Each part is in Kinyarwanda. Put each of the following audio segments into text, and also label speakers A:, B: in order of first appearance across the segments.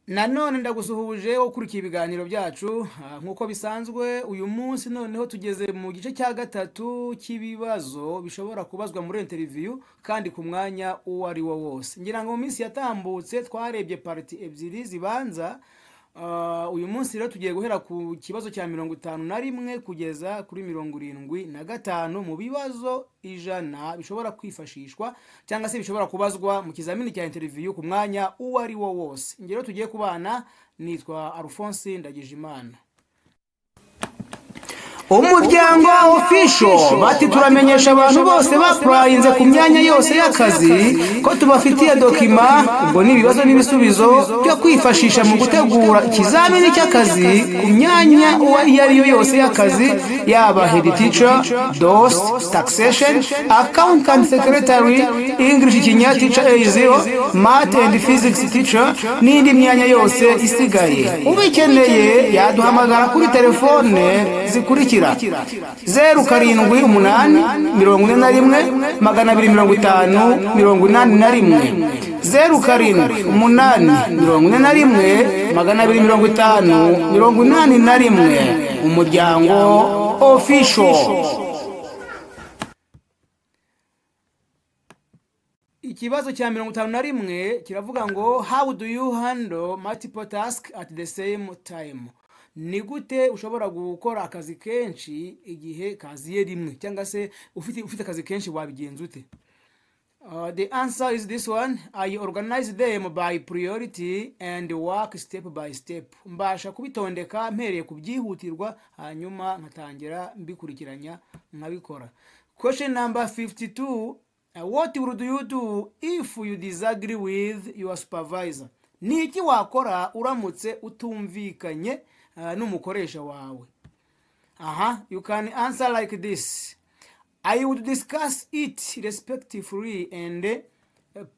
A: Nanone ndagusuhuje ukurikiye ibiganiro byacu. Nk'uko bisanzwe, uyu munsi noneho tugeze mu gice cya gatatu cy'ibibazo bishobora kubazwa muri interview kandi ku mwanya uwo ari wo wose. Ngira ngo mu minsi yatambutse twarebye part ebyiri zibanza. Uyu munsi rero tugiye guhera ku kibazo cya 51 kugeza kuri 75 mu bibazo 100 bishobora kwifashishwa cyangwa se bishobora kubazwa mu kizamini cya interview ku mwanya uwo ari wo wose. Ingero tugiye kubana, nitwa Alphonse Ndagijimana. Umuryango Official bati: "Turamenyesha abantu bose baapplyinze ku myanya yose y'akazi ko tubafitiye document." Ubwo ni ibibazo n'ibisubizo byo kwifashisha mu gutegura ikizamini cy'akazi ku myanya uwo iyo ari yo yose y'akazi, yaba head teacher, DOS, taxation, accountant, secretary, English Kinya teacher A0, math and physics teacher n'indi myanya yose isigaye. Ubikeneye yaduhamagara kuri telefone zikurikira: 0784125081, 0784125081. Umuryango Official. Ikibazo cya 51 kiravuga ngo: "How do you handle multiple tasks at the same time?" Ni gute ushobora gukora akazi kenshi igihe kaziye rimwe, cyangwa se ufite akazi kenshi wabigenza ute? The answer is this one: I organize them by priority and work step by step. Mbasha kubitondeka mpereye ku byihutirwa, hanyuma nkatangira mbikurikiranya nkabikora. Question number 52: What would you do if you disagree with your supervisor? Ni iki wakora uramutse utumvikanye n'umukoresha wawe? Aha, you can answer like this: I would discuss it respectfully and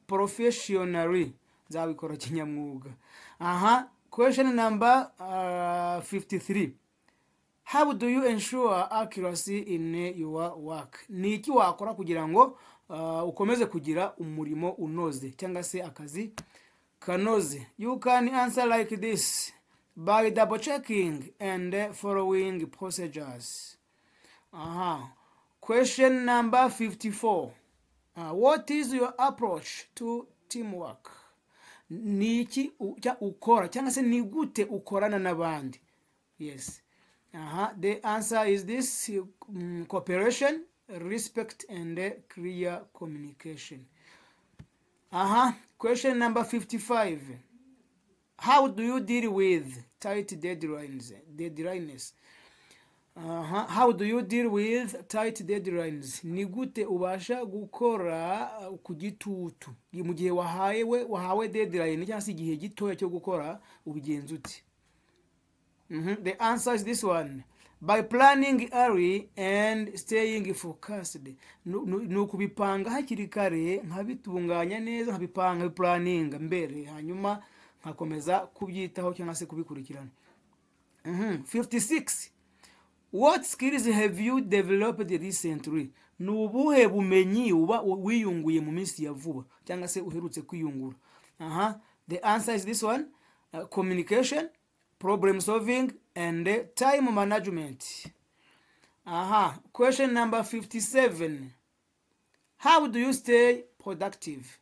A: professionally. Nzabikora kinyamwuga. Aha, question number 53: How do you ensure accuracy in your work? Ni iki wakora kugira ngo ukomeze kugira umurimo unoze cyangwa se akazi kanoze? You can answer like this: by double checking and following procedures. Aha, question number 54: What is your approach to teamwork? Ni iki ukora cyangwa se ni gute ukorana n'abandi? Yes, aha, the answer is this: cooperation, respect and clear communication. Aha, question number 55: How do you deal with tight deadlines? Aha, how do you deal with tight deadlines? Ni gute ubasha gukora ku gitutu mu gihe wahawe deadline cyangwa se igihe gitoya cyo gukora, ubigenza ute? The answer is this one: by planning early and staying focused. Ni ukubipanga hakiri kare, nkabitunganya neza, nkabipanga, nkabiplanninga mbere, hanyuma nkakomeza kubyitaho cyangwa se kubikurikirana. 56: What skills have you developed recently? Ni ubuhe bumenyi uba wiyunguye mu minsi ya vuba cyangwa se uherutse kwiyungura? Aha, the answer is this one: communication, problem solving and time management. Aha, question number 57: How do you stay productive?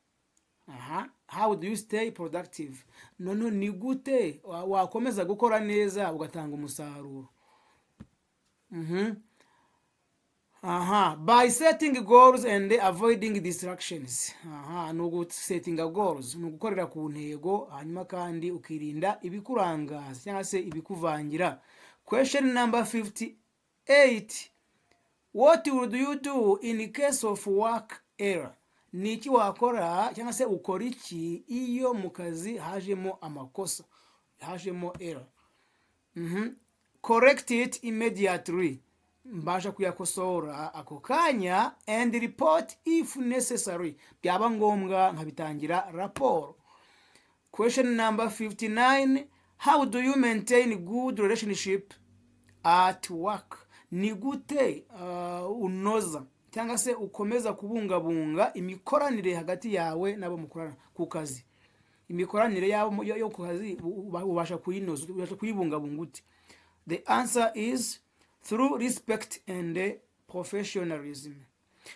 A: Aha, how do you stay productive? Noneho ni gute wakomeza gukora neza ugatanga umusaruro? Aha, by setting goals and avoiding distractions. Aha, ni ugusettinga goals, ni ugukorera ku ntego, hanyuma kandi ukirinda ibikurangaza cyangwa se ibikuvangira. Question number 58: What would you do in case of work error? Ni iki wakora cyangwa se ukora iki iyo mu kazi hajemo amakosa, hajemo error? Correct it immediately. Mbasha kuyakosora ako kanya, and report if necessary. Byaba ngombwa nkabitangira raporo. Question number 59: How do you maintain good relationship at work? Ni gute unoza cyangwa se ukomeza kubungabunga imikoranire hagati yawe n'abo mukorana ku kazi? Imikoranire yabo yo ku kazi ubasha kuyinoza, ubasha kuyibungabunga ute? The answer is through respect and professionalism.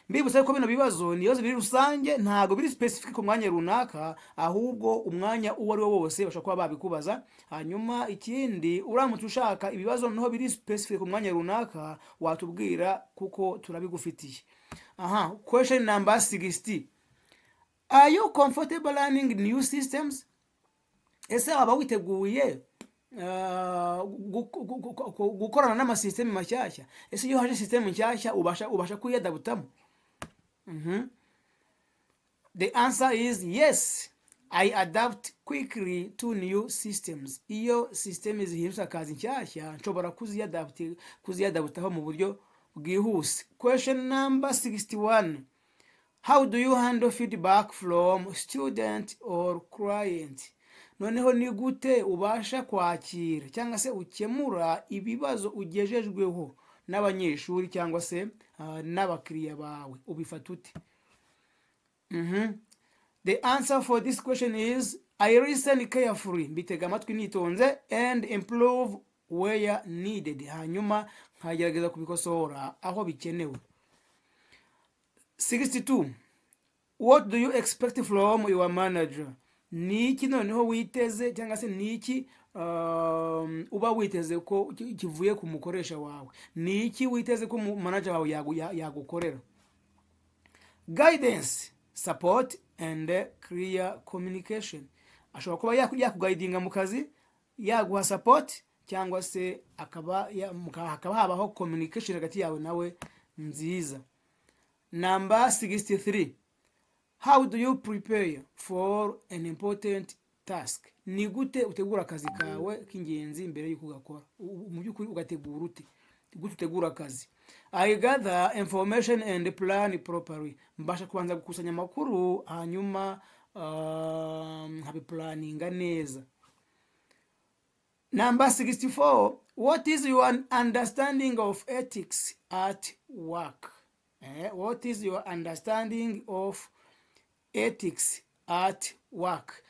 A: Mbibutsa ko bino bibazo ni ibibazo biri rusange, ntabwo biri specific ku mwanya runaka, ahubwo umwanya uwo ari wo wose bashobora kuba babikubaza. Hanyuma ikindi, uramutse ushaka ibibazo noneho biri specific ku mwanya runaka, watubwira kuko turabigufitiye. Aha, question number 60: Are you comfortable learning new systems? Ese waba witeguye gukorana n'amasisitemu mashyashya? Ese iyo haje sisitemu nshyashya ubasha kuyadaptamo? The answer is yes, I adapt quickly to new systems. Iyo system zihindutse akazi nshyashya, nshobora kuziyadaptaho mu buryo bwihuse. Question number 61: How do you handle feedback from student or client? Noneho ni gute ubasha kwakira cyangwa se ukemura ibibazo ugejejweho n'abanyeshuri cyangwa se n'abakiriya bawe? Ubifata ute? The answer for this question is I listen carefully, mbitega amatwi nitonze, and improve where needed, hanyuma nkagerageza kubikosora aho bikenewe. 62: What do you expect from your manager? Ni iki noneho witeze cyangwa se ni iki uba witeze ko kivuye ku mukoresha wawe? Ni iki witeze ko manager wawe yagukorera? Guidance, support and clear communication. Ashobora kuba yakuguidinga mu kazi, yaguha support, cyangwa se hakaba habaho communication hagati yawe nawe nziza. Number 63: How do you prepare for an important task? Ni gute utegura akazi kawe k'ingenzi mbere y'uko ugakora? Mu by'ukuri ugategura ute? Gute utegura akazi? I gather information and plan properly. Mbasha kubanza gukusanya amakuru, hanyuma nkabiplanninga neza. Number 64: What is your understanding of ethics at work? What is your understanding of ethics at work?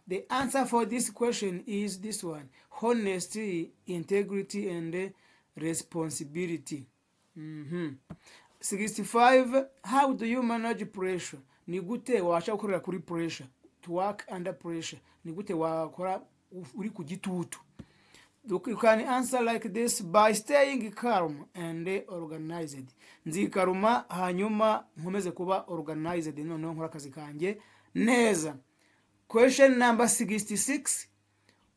A: The answer for this question is this one: honesty, integrity, and responsibility. 65: How do you manage pressure? Ni gute wabasha gukorera kuri pressure? To work under pressure. Ni gute wakora uri ku gitutu? You can answer like this: by staying calm and organized. Nzikaruma, hanyuma nkomeze kuba organized, noneho nkora akazi kanjye neza. Question number 66: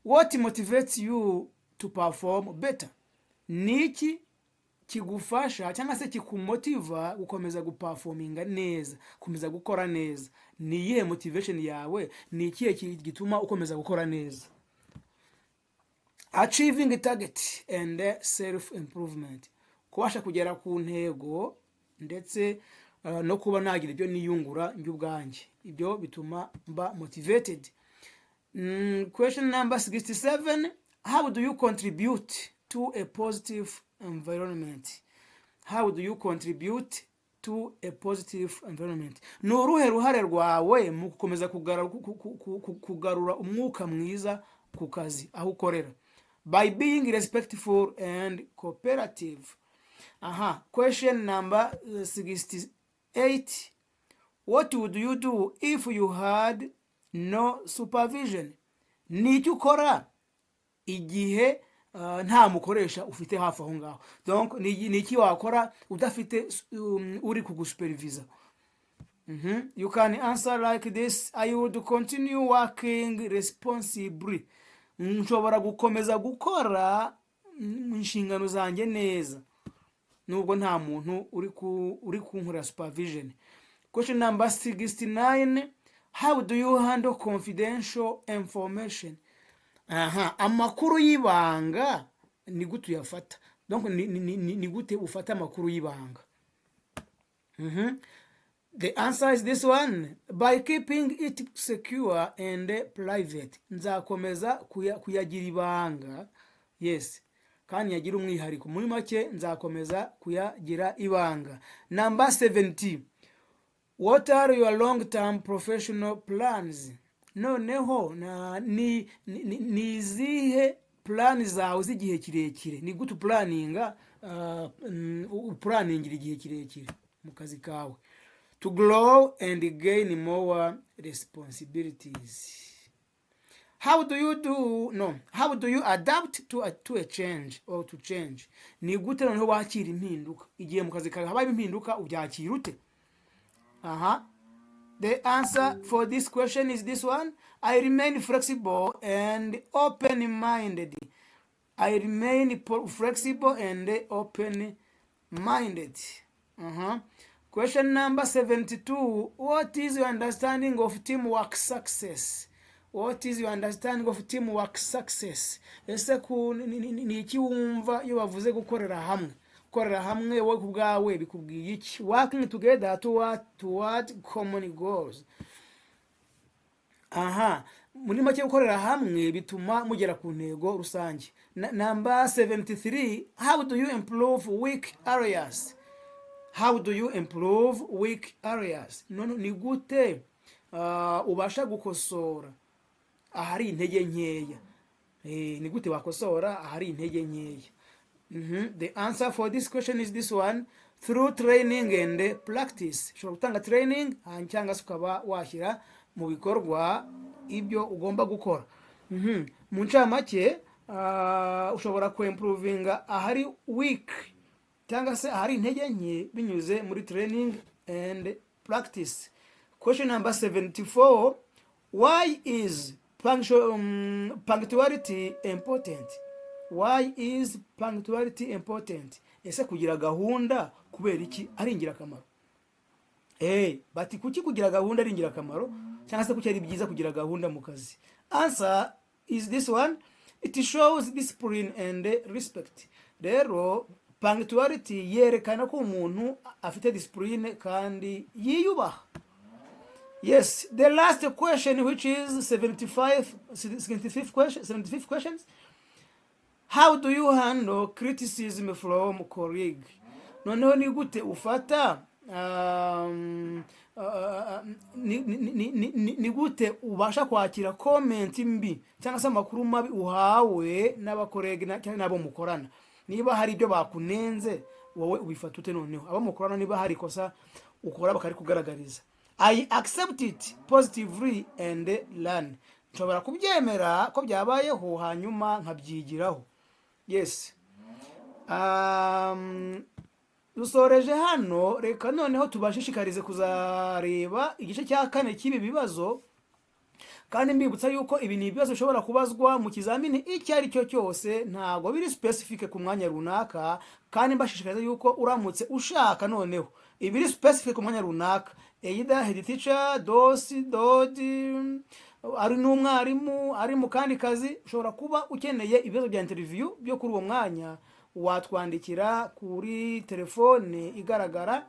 A: What motivates you to perform better? Ni iki kigufasha cyangwa se kikumotiva gukomeza guperforminga neza, gukomeza gukora neza? Ni iyihe motivation yawe? Ni ikihe gituma ukomeza gukora neza? Achieving target and self improvement, kubasha kugera ku ntego ndetse no kuba nagira ibyo niyungura njye ubwanjye, ibyo bituma mba motivated. Question number 67: How do you contribute to a positive environment? How do you contribute to a positive environment? Ni uruhe ruhare rwawe mu gukomeza kugarura umwuka mwiza ku kazi aho ukorera? By being respectful and cooperative. Aha, question number 68: What would you do if you had no supervision? Ni icyo ukora igihe nta mukoresha ufite hafi aho ngaho? Donc ni iki wakora udafite uri kugusupervisa? You can answer like this: I would continue working responsibly. Nshobora gukomeza gukora inshingano zanjye neza nubwo nta muntu uri kunkorera supervision. Question number 69: How do you handle confidential information? Aha, amakuru y'ibanga ni gute uyafata? Donc ni gute ufata amakuru y'ibanga? The answer is this one: by keeping it secure and private. Nzakomeza kuyagira ibanga, yes, kandi yagira umwihariko. Muri make, nzakomeza kuyagira ibanga. Number 70: What are your long term professional plans? Noneho ni izihe plan zawe z'igihe kirekire? Ni gute uplanninga, uplanningira igihe kirekire mu kazi kawe? To grow and gain more responsibilities. How do you do, no, how do you adapt to a change or to change? Ni gute noneho wakira impinduka? Igihe mu kazi kawe habaye impinduka, ubyakira ute? Aha, the answer for this question is this one: I remain flexible and open minded. I remain flexible and open minded. Question number 72. What is your understanding of teamwork success? What is your understanding of teamwork success? Ese ku ni iki wumva iyo bavuze gukorera hamwe? Gukorera hamwe, wowe ku bwawe bikubwiye iki? Working together toward common goals. Aha, muri make, gukorera hamwe bituma mugera ku ntego rusange. Number 73. How do you improve weak areas? How do you improve weak areas? None ni gute ubasha gukosora ahari intege nkeya? Ni gute wakosora ahari intege nkeya? The answer for this question is this one: through training and practice. Ushobora gutanga training cyangwa se ukaba washyira mu bikorwa ibyo ugomba gukora. Mu ncamake, ushobora kuimprovinga ahari weak cyangwa se ahari intege nke binyuze muri training and practice. Question number 74. Why is punctuality important? Why is punctuality important? Ese kugira gahunda kubera iki ari ingirakamaro? Bati kuki kugira gahunda ari ingirakamaro, cyangwa se kuki ari byiza kugira gahunda mu kazi? Answer is this one: it shows discipline and respect. Rero punctuality yerekana ko umuntu afite discipline kandi yiyubaha. Yes, the last question, which is 75, 75 question, 75 questions. How do you handle criticism from colleague? Noneho ni gute ufata, ni gute ubasha kwakira comment mbi cyangwa se amakuru mabi uhawe n'abacolleague cyangwa n'abo mukorana? Niba hari ibyo bakunenze, wowe ubifata ute? Noneho abo mukorana, niba hari ikosa ukora bakarikugaragariza. I accept it positively and learn. Nshobora kubyemera ko byabayeho, hanyuma nkabyigiraho. Yes, dusoreje hano. Reka noneho tubashishikarize kuzareba igice cya kane cy'ibi bibazo, kandi mbibutsa yuko ibi ni ibibazo bishobora kubazwa mu kizamini icyo ari cyo cyose, ntabwo biri specific ku mwanya runaka. Kandi mbashishikariza yuko uramutse ushaka noneho ibiri specific ku mwanya runaka, either head teacher, DOS, DOD, ari n'umwarimu, ari mu kandi kazi, ushobora kuba ukeneye ibibazo bya interview byo kuri uwo mwanya, watwandikira kuri telefone igaragara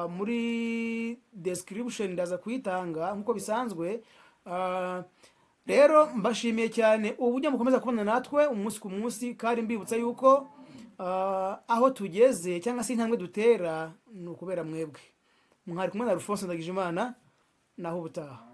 A: muri description. Ndaza kuyitanga nk'uko bisanzwe. Rero mbashimiye cyane uburyo mukomeza kubana natwe umunsi ku munsi, kandi mbibutsa yuko aho tugeze cyangwa se intambwe dutera ni ukubera mwebwe. Mwari kumwe na Alphonse Ndagijimana. Naho ubutaha.